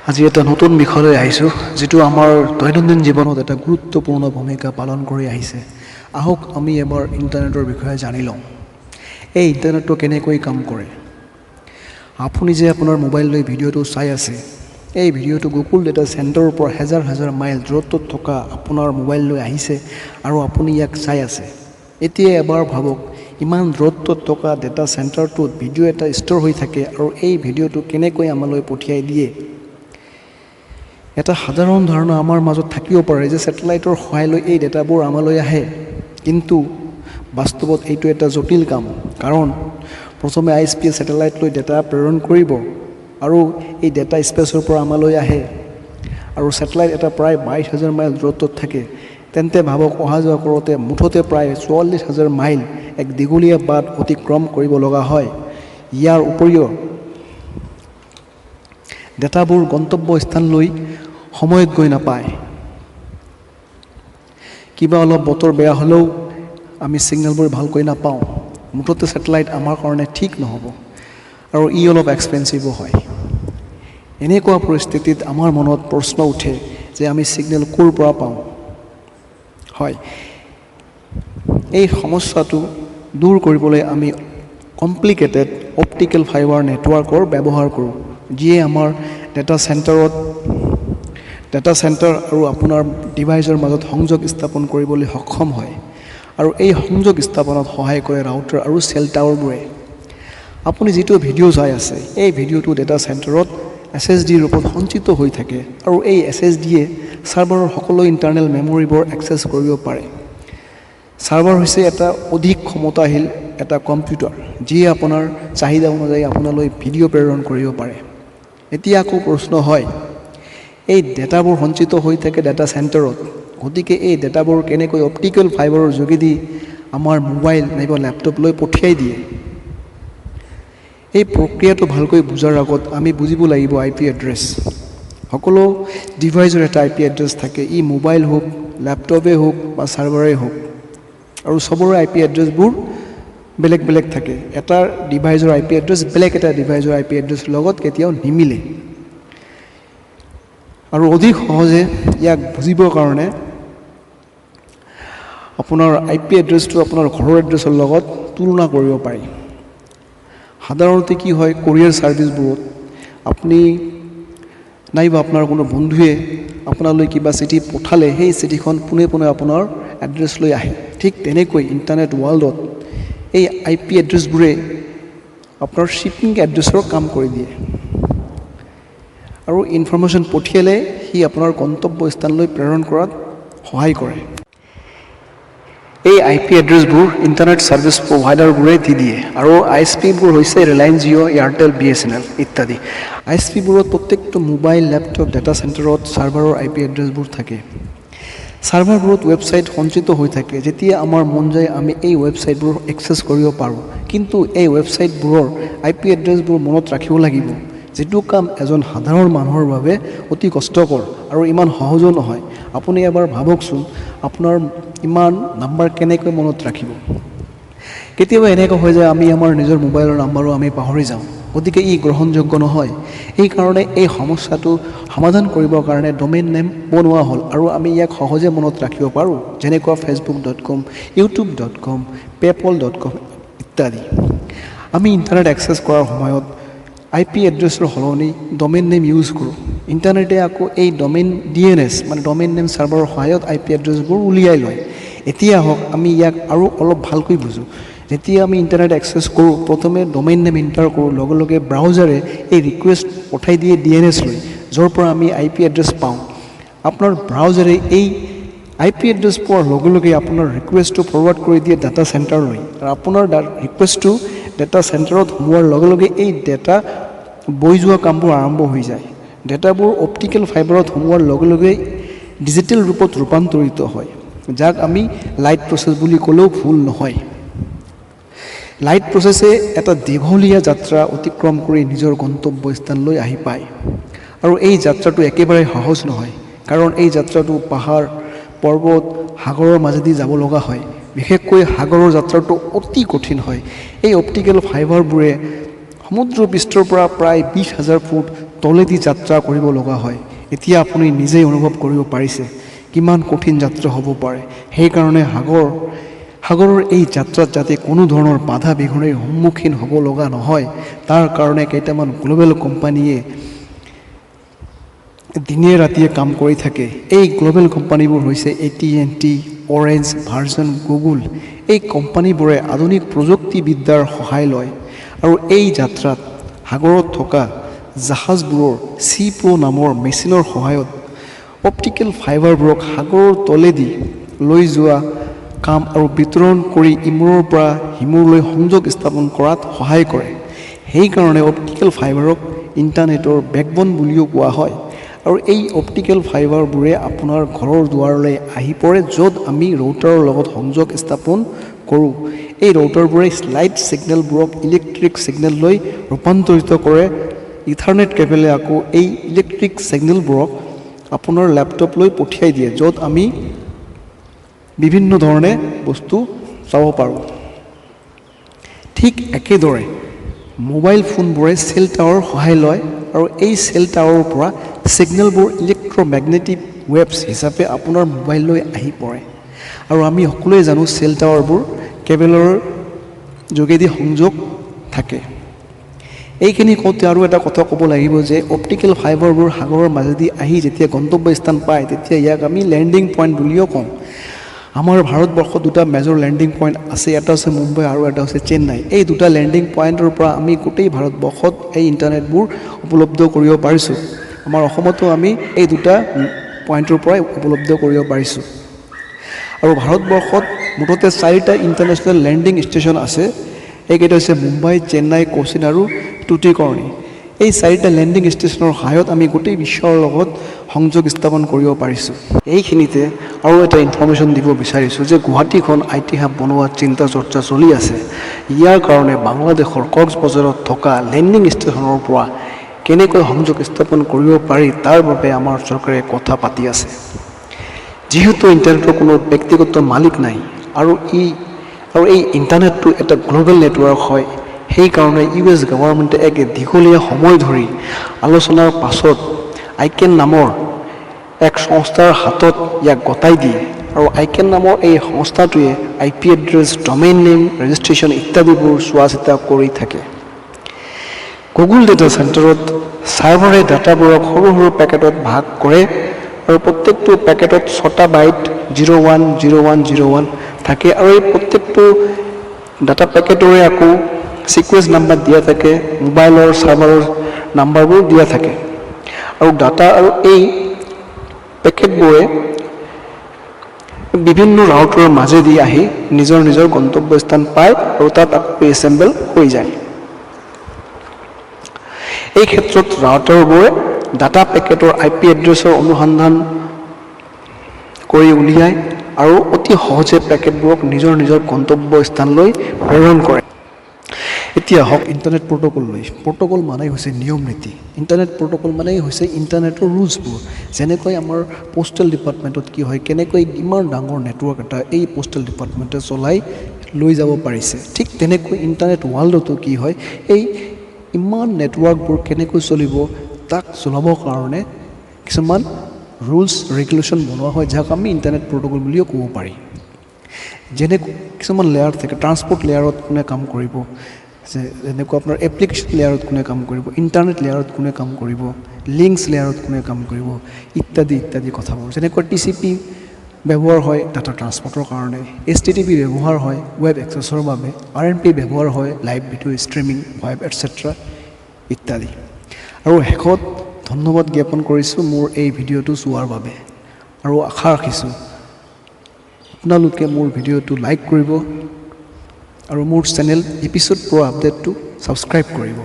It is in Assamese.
আজি এটা নতুন বিষয়লৈ আহিছোঁ, যিটো আমাৰ দৈনন্দিন জীৱনত এটা গুৰুত্বপূৰ্ণ ভূমিকা পালন কৰি আহিছে। আহক, আমি এবাৰ ইণ্টাৰনেটৰ বিষয়ে জানি লওঁ। এই ইণ্টাৰনেটটো কেনেকৈ কাম কৰে? আপুনি যে আপোনাৰ মোবাইল লৈ ভিডিঅ'টো চাই আছে, এই ভিডিঅ'টো গুগল ডেটা চেণ্টাৰৰ পৰা হেজাৰ হেজাৰ মাইল দূৰত্বত থকা আপোনাৰ মোবাইললৈ আহিছে আৰু আপুনি ইয়াক চাই আছে। এতিয়া এবাৰ ভাবক, ইমান দূৰত্বত থকা ডেটা চেণ্টাৰটোত ভিডিঅ' এটা ষ্ট'ৰ হৈ থাকে আৰু এই ভিডিঅ'টো কেনেকৈ আমালৈ পঠিয়াই দিয়ে? এটা সাধাৰণ ধাৰণা আমাৰ মাজত থাকিব পাৰে যে ছেটেলাইটৰ সহায় লৈ এই ডেটাবোৰ আমালৈ আহে। কিন্তু বাস্তৱত এইটো এটা জটিল কাম, কাৰণ প্ৰথমে আই এছ পিয়ে ছেটেলাইট লৈ ডেটা প্ৰেৰণ কৰিব আৰু এই ডেটা স্পেচৰ পৰা আমালৈ আহে আৰু ছেটেলাইট এটা প্ৰায় 22,000 মাইল দূৰত্বত থাকে। তেন্তে ভাবক, অহা যোৱা কৰোঁতে মুঠতে প্ৰায় 44,000 মাইল এক দীঘলীয়া বাট অতিক্ৰম কৰিব লগা হয়। ইয়াৰ উপৰিও ডেটাবোৰ গন্তব্য স্থানলৈ সময়ত গৈ নাপায়। কিবা অলপ বতৰ বেয়া হ'লেও আমি ছিগনেলবোৰ ভালকৈ নাপাওঁ। মুঠতে ছেটেলাইট আমাৰ কাৰণে ঠিক নহ'ব আৰু ই অলপ এক্সপেঞ্চিভো হয়। এনেকুৱা পৰিস্থিতিত আমাৰ মনত প্ৰশ্ন উঠে যে আমি ছিগনেল ক'ৰ পৰা পাওঁ? হয়, এই সমস্যাটো দূৰ কৰিবলৈ আমি কমপ্লিকেটেড অপ্টিকেল ফাইবাৰ নেটৱৰ্কৰ ব্যৱহাৰ কৰোঁ, যিয়ে আমাৰ ডাটা চেণ্টাৰ আৰু আপোনাৰ ডিভাইচৰ মাজত সংযোগ স্থাপন কৰিবলৈ সক্ষম হয়। আৰু এই সংযোগ স্থাপনত সহায় কৰে ৰাউটাৰ আৰু চেল টাৱাৰবোৰে। আপুনি যিটো ভিডিঅ' চাই আছে, এই ভিডিঅ'টো ডাটা চেণ্টাৰত এছএছডি ৰূপত সঞ্চিত হৈ থাকে আৰু এই এছএছডিয়ে ছাৰ্ভাৰৰ সকলো ইণ্টাৰনেল মেমৰিবোৰ এক্সেছ কৰিব পাৰে। ছাৰ্ভাৰ হৈছে এটা অধিক ক্ষমতাশীল এটা কম্পিউটাৰ, যিয়ে আপোনাৰ চাহিদা অনুযায়ী আপোনালৈ ভিডিঅ' প্ৰেৰণ কৰিব পাৰে। এতিয়া আকৌ প্ৰশ্ন হয়, এই ডেটাবোৰ সঞ্চিত হৈ থাকে ডাটা চেণ্টাৰত, গতিকে এই ডেটাবোৰ কেনেকৈ অপ্টিকেল ফাইবাৰৰ যোগেদি আমাৰ মোবাইল নাইবা লেপটপলৈ পঠিয়াই দিয়ে? এই প্ৰক্ৰিয়াটো ভালকৈ বুজাৰ আগত আমি বুজিব লাগিব আই পি এড্ৰেছ। সকলো ডিভাইচৰ এটা আই পি এড্ৰেছ থাকে, ই মোবাইল হওক, লেপটপেই হওক বা ছাৰ্ভাৰেই হওক। আৰু চবৰে আই পি এড্ৰেছবোৰ বেলেগ বেলেগ থাকে। এটা ডিভাইচৰ আই পি এড্ৰেছ বেলেগ এটা ডিভাইচৰ আই পি এড্ৰেছৰ লগত কেতিয়াও নিমিলে। আৰু অধিক সহজে ইয়াক বুজিবৰ কাৰণে আপোনাৰ আই পি এড্ৰেছটো আপোনাৰ ঘৰৰ এড্ৰেছৰ লগত তুলনা কৰিব পাৰি। সাধাৰণতে কি হয়, কোৰিয়াৰ ছাৰ্ভিচবোৰত আপুনি নাইবা আপোনাৰ কোনো বন্ধুৱে আপোনালৈ কিবা চিঠি পঠালে সেই চিঠিখন পোনে পোনে আপোনাৰ এড্ৰেছলৈ আহে। ঠিক তেনেকৈ ইণ্টাৰনেট ৱৰ্ল্ডত এই আই পি এড্ৰেছবোৰে আপোনাৰ শ্বিপিং এড্ৰেছৰ কাম কৰি দিয়ে আৰু ইনফৰমেশ্যন পঠিয়ালে সি আপোনাৰ গন্তব্য স্থানলৈ প্ৰেৰণ কৰাত সহায় কৰে। এই আই পি এড্ৰেছবোৰ ইণ্টাৰনেট ছাৰ্ভিচ প্ৰভাইডাৰবোৰে দি দিয়ে আৰু I S পিবোৰ হৈছে ৰিলায়েন্স জিঅ', এয়াৰটেল, বিএছএনএল ইত্যাদি। I S পিবোৰত প্ৰত্যেকটো মোবাইল, লেপটপ, ডাটা চেণ্টাৰত ছাৰ্ভাৰৰ আই পি এড্ৰেছবোৰ থাকে। ছাৰ্ভাৰবোৰত ৱেবছাইট সঞ্চিত হৈ থাকে। যেতিয়া আমাৰ মন যায়, আমি এই ৱেবছাইটবোৰ এক্সেছ কৰিব পাৰোঁ। কিন্তু এই ৱেবছাইটবোৰৰ আই পি এড্ৰেছবোৰ মনত ৰাখিব লাগিব, যিটো কাম এজন সাধাৰণ মানুহৰ বাবে অতি কষ্টকৰ আৰু ইমান সহজো নহয়। আপুনি এবাৰ ভাবকচোন, আপোনাৰ ইমান নাম্বাৰ কেনেকৈ মনত ৰাখিব? কেতিয়াবা এনেকুৱা হৈ যায়, আমি আমাৰ নিজৰ মোবাইলৰ নাম্বাৰো আমি পাহৰি যাওঁ। গতিকে ই গ্ৰহণযোগ্য নহয়। সেইকাৰণে এই সমস্যাটো সমাধান কৰিবৰ কাৰণে ডমেইন নেম বনোৱা হ'ল আৰু আমি ইয়াক সহজে মনত ৰাখিব পাৰোঁ, যেনেকুৱা Facebook.com, YouTube.com, PayPal.com ইত্যাদি। আমি ইণ্টাৰনেট এক্সেছ কৰাৰ সময়ত আই পি এড্ৰেছৰ সলনি ডমেইন নেম ইউজ কৰোঁ। ইণ্টাৰনেটে আকৌ এই ডমেইন ডিএনএছ, মানে ডমেইন নেম ছাৰ্ভাৰৰ সহায়ত আই পি এড্ৰেছবোৰ উলিয়াই লয়। এতিয়া আহক, আমি ইয়াক আৰু অলপ ভালকৈ বুজোঁ। যেতিয়া আমি ইণ্টাৰনেট এক্সেছ কৰোঁ, প্ৰথমে ডমেইন নেম এণ্টাৰ কৰোঁ। লগে লগে ব্ৰাউজাৰে এই ৰিকুৱেষ্ট পঠাই দিয়ে ডিএনএছ লৈ, য'ৰ পৰা আমি আই পি এড্ৰেছ পাওঁ। আপোনাৰ ব্ৰাউজাৰে এই আই পি এড্ৰেছ পোৱাৰ লগে লগে আপোনাৰ ৰিকুৱেষ্টটো ফৰৱাৰ্ড কৰি দিয়ে ডাটা চেণ্টাৰলৈ আৰু আপোনাৰ ৰিকুৱেষ্টটো ডাটা চেণ্টাৰত সোমোৱাৰ লগে লগে এই ডেটা বৈ যোৱা কামবোৰ আৰম্ভ হৈ যায়। ডেটাবোৰ অপ্টিকেল ফাইবাৰত সোমোৱাৰ লগে লগে ডিজিটেল ৰূপত ৰূপান্তৰিত হয়, যাক আমি লাইট প্ৰচেছ বুলি ক'লেও ভুল নহয়। লাইট প্ৰচেছে এটা দীঘলীয়া যাত্ৰা অতিক্ৰম কৰি নিজৰ গন্তব্য স্থানলৈ আহি পায়। আৰু এই যাত্ৰাটো একেবাৰে সহজ নহয়, কাৰণ এই যাত্ৰাটো পাহাৰ, পৰ্বত, সাগৰৰ মাজেদি যাব লগা হয়। বিশেষকৈ সাগৰৰ যাত্ৰাটো অতি কঠিন হয়। এই অপ্টিকেল ফাইবাৰবোৰে সমুদ্ৰ পৃষ্ঠৰ পৰা প্ৰায় 20,000 ফুট তলেদি যাত্ৰা কৰিব লগা হয়। এতিয়া আপুনি নিজেই অনুভৱ কৰিব পাৰিছে কিমান কঠিন যাত্ৰা হ'ব পাৰে। সেইকাৰণে সাগৰৰ এই যাত্ৰাত যাতে কোনো ধৰণৰ বাধা বিঘ্নিৰ সন্মুখীন হ'ব লগা নহয়, তাৰ কাৰণে কেইটামান গ্ল'বেল কোম্পানীয়ে দিনে ৰাতিয়ে কাম কৰি থাকে। এই গ্ল'বেল কোম্পানীবোৰ হৈছে এ.টি.এণ্ড.টি, অৰেঞ্জ, ভাৰ্জিন, গুগল। এই কোম্পানীবোৰে আধুনিক প্ৰযুক্তিবিদ্যাৰ সহায় লয় আৰু এই যাত্ৰাত সাগৰত থকা জাহাজবোৰৰ চি প্ল' নামৰ মেচিনৰ সহায়ত অপ্টিকেল ফাইবাৰবোৰক সাগৰৰ তলেদি লৈ যোৱা কাম আৰু বিতৰণ কৰি ইমূৰৰ পৰা সিমূৰলৈ সংযোগ স্থাপন কৰাত সহায় কৰে। সেইকাৰণে অপ্টিকেল ফাইবাৰক ইণ্টাৰনেটৰ বেকবন বুলিও কোৱা হয়। আৰু এই অপ্টিকেল ফাইবাৰবোৰে আপোনাৰ ঘৰৰ দুৱাৰলৈ আহি পৰে, য'ত আমি ৰৌটাৰৰ লগত সংযোগ স্থাপন কৰোঁ। এই ৰৌটাৰবোৰে লাইট ছিগনেলবোৰক ইলেক্ট্ৰিক ছিগনেললৈ ৰূপান্তৰিত কৰে। ইথাৰনেট কেবলে আকৌ এই ইলেক্ট্ৰিক ছিগনেলবোৰক আপোনাৰ লেপটপলৈ পঠিয়াই দিয়ে, য'ত আমি বিভিন্ন ধৰণে বস্তু চাব পাৰোঁ। ঠিক একেদৰে মোবাইল ফোনবোৰে চেল টাৱাৰৰ সহায় লয় আৰু এই চেল টাৱাৰৰ পৰা ছিগনেলবোৰ ইলেক্ট্ৰমেগনেটিক ৱেভছ হিচাপে আপোনাৰ মোবাইললৈ আহি পৰে। আৰু আমি সকলোৱে জানো, চেল টাৱাৰবোৰ কেবলৰ যোগেদি সংযোগ থাকে। এইখিনি কওঁতে আৰু এটা কথা ক'ব লাগিব যে অপ্টিকেল ফাইবাৰবোৰ সাগৰৰ মাজেদি আহি যেতিয়া গন্তব্য স্থান পায়, তেতিয়া ইয়াক আমি লেণ্ডিং পইণ্ট বুলিও কওঁ। আমাৰ ভাৰতবৰ্ষত দুটা মেজৰ লেণ্ডিং পইণ্ট আছে, এটা হৈছে মুম্বাই আৰু এটা হৈছে চেন্নাই। এই দুটা লেণ্ডিং পইণ্টৰ পৰা আমি গোটেই ভাৰতবৰ্ষত এই ইণ্টাৰনেটবোৰ উপলব্ধ কৰিব পাৰিছোঁ। আমাৰ অসমতো আমি এই দুটা পইণ্টৰ পৰাই উপলব্ধ কৰিব পাৰিছোঁ। আৰু ভাৰতবৰ্ষত মুঠতে চাৰিটা ইণ্টাৰনেশ্যনেল লেণ্ডিং ষ্টেচন আছে। এইকেইটা হৈছে মুম্বাই, চেন্নাই, কোচিন আৰু টুটিকৰণী। এই চাৰিটা লেণ্ডিং ষ্টেচনৰ সহায়ত আমি গোটেই বিশ্বৰ লগত সংযোগ স্থাপন কৰিব পাৰিছোঁ। এইখিনিতে আৰু এটা ইনফৰ্মেশ্যন দিব বিচাৰিছোঁ যে গুৱাহাটীখন I T hub বনোৱাৰ চিন্তা চৰ্চা চলি আছে। ইয়াৰ কাৰণে বাংলাদেশৰ কক্সবজাৰত থকা লেণ্ডিং ষ্টেচনৰ পৰা কেনেকৈ সংযোগ স্থাপন কৰিব পাৰি, তাৰ বাবে আমাৰ চৰকাৰে কথা পাতি আছে। যিহেতু ইণ্টাৰনেটৰ কোনো ব্যক্তিগত মালিক নাই আৰু এই ইণ্টাৰনেটটো এটা গ্ল'বেল নেটৱৰ্ক হয়, সেইকাৰণে ইউ.এছ. গভৰ্ণমেণ্টে এক দীঘলীয়া সময় ধৰি আলোচনাৰ পাছত আইকেন নামৰ এক সংস্থাৰ হাতত ইয়াক গতাই দিয়ে। আৰু আইকেন নামৰ এই সংস্থাটোৱে IP address, domain name registration ইত্যাদিবোৰ চোৱা চিতা কৰি থাকে। গুগল ডেটা চেণ্টাৰত ছাৰ্ভাৰে ডাটাবোৰক সৰু সৰু পেকেটত ভাগ কৰে আৰু প্ৰত্যেকটো পেকেটত ছটা byte 010101 থাকে। আৰু এই প্ৰত্যেকটো ডাটা পেকেটৰে আকৌ ছিকুৱেঞ্চ নাম্বাৰ দিয়া থাকে, মোবাইলৰ ছাৰ্ভাৰৰ নাম্বাৰবোৰ দিয়া থাকে আৰু ডাটা আৰু এই পেকেটবোৰে বিভিন্ন ৰাউটাৰৰ মাজেদি আহি নিজৰ নিজৰ গন্তব্যস্থান পায় আৰু তাত আকৌ এছেম্বল হৈ যায়। এই ক্ষেত্ৰত ৰাউটাৰবোৰে ডাটা পেকেটৰ I P এড্ৰেছৰ অনুসন্ধান কৰি উলিয়ায় আৰু অতি সহজে পেকেটবোৰক নিজৰ নিজৰ গন্তব্য স্থানলৈ প্ৰেৰণ কৰে। এতিয়া আহক ইণ্টাৰনেট প্ৰট'কললৈ। প্ৰট'কল মানেই হৈছে নিয়ম নীতি। ইণ্টাৰনেট প্ৰট'কল মানেই হৈছে ইণ্টাৰনেটৰ ৰুলছবোৰ। যেনেকৈ আমাৰ পষ্টেল ডিপাৰ্টমেণ্টত কি হয়, কেনেকৈ ইমান ডাঙৰ নেটৱৰ্ক এটা এই পষ্টেল ডিপাৰ্টমেণ্টে চলাই লৈ যাব পাৰিছে, ঠিক তেনেকৈ ইণ্টাৰনেট ৱৰ্ল্ডতো কি হয়, এই ইমান নেটৱৰ্কবোৰ কেনেকৈ চলিব, তাক চলাবৰ কাৰণে কিছুমান ৰুলছ ৰেগুলেশ্যন বনোৱা হয়, যাক আমি ইণ্টাৰনেট প্ৰট'কল বুলিও ক'ব পাৰি। যেনে কিছুমান লেয়াৰ থাকে, ট্ৰান্সপৰ্ট লেয়াৰত কোনে কাম কৰিব, যে যেনেকুৱা আপোনাৰ এপ্লিকেশ্যন লেয়াৰত কোনে কাম কৰিব, ইণ্টাৰনেট লেয়াৰত কোনে কাম কৰিব, লিংকছ লেয়াৰত কোনে কাম কৰিব, ইত্যাদি ইত্যাদি কথাবোৰ। যেনেকুৱা টিচিপি ব্যৱহাৰ হয় ডাটা ট্ৰান্সপৰ্টৰ কাৰণে, এইচটিটিপি ব্যৱহাৰ হয় ৱেব এক্সেছৰ বাবে, আৰএমপি ব্যৱহাৰ হয় live video streaming, web etcetera ইত্যাদি। আৰু শেষত ধন্যবাদ জ্ঞাপন কৰিছোঁ মোৰ এই ভিডিঅ'টো চোৱাৰ বাবে আৰু আশা ৰাখিছোঁ আপোনালোকে মোৰ ভিডিঅ'টো লাইক কৰিব আৰু মোৰ চেনেল এপিছ'ড প্ৰ' আপডেটটো ছাবস্ক্ৰাইব কৰিব।